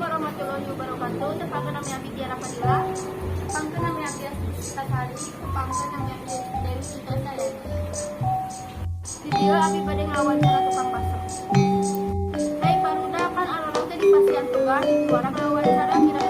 Warahmatullahi wabarakatuh. Tepangkeun, nami abdi Tiara Fadila. Tepangkeun, nami abdi Puspitasari. Tepangkeun, nami abdi Dewi Citra Sayani. Di dieu abdi bade ngawawancara tukang baso. Hei barudak, kan arurang teh dipasihan tugas di warang ngawawancara.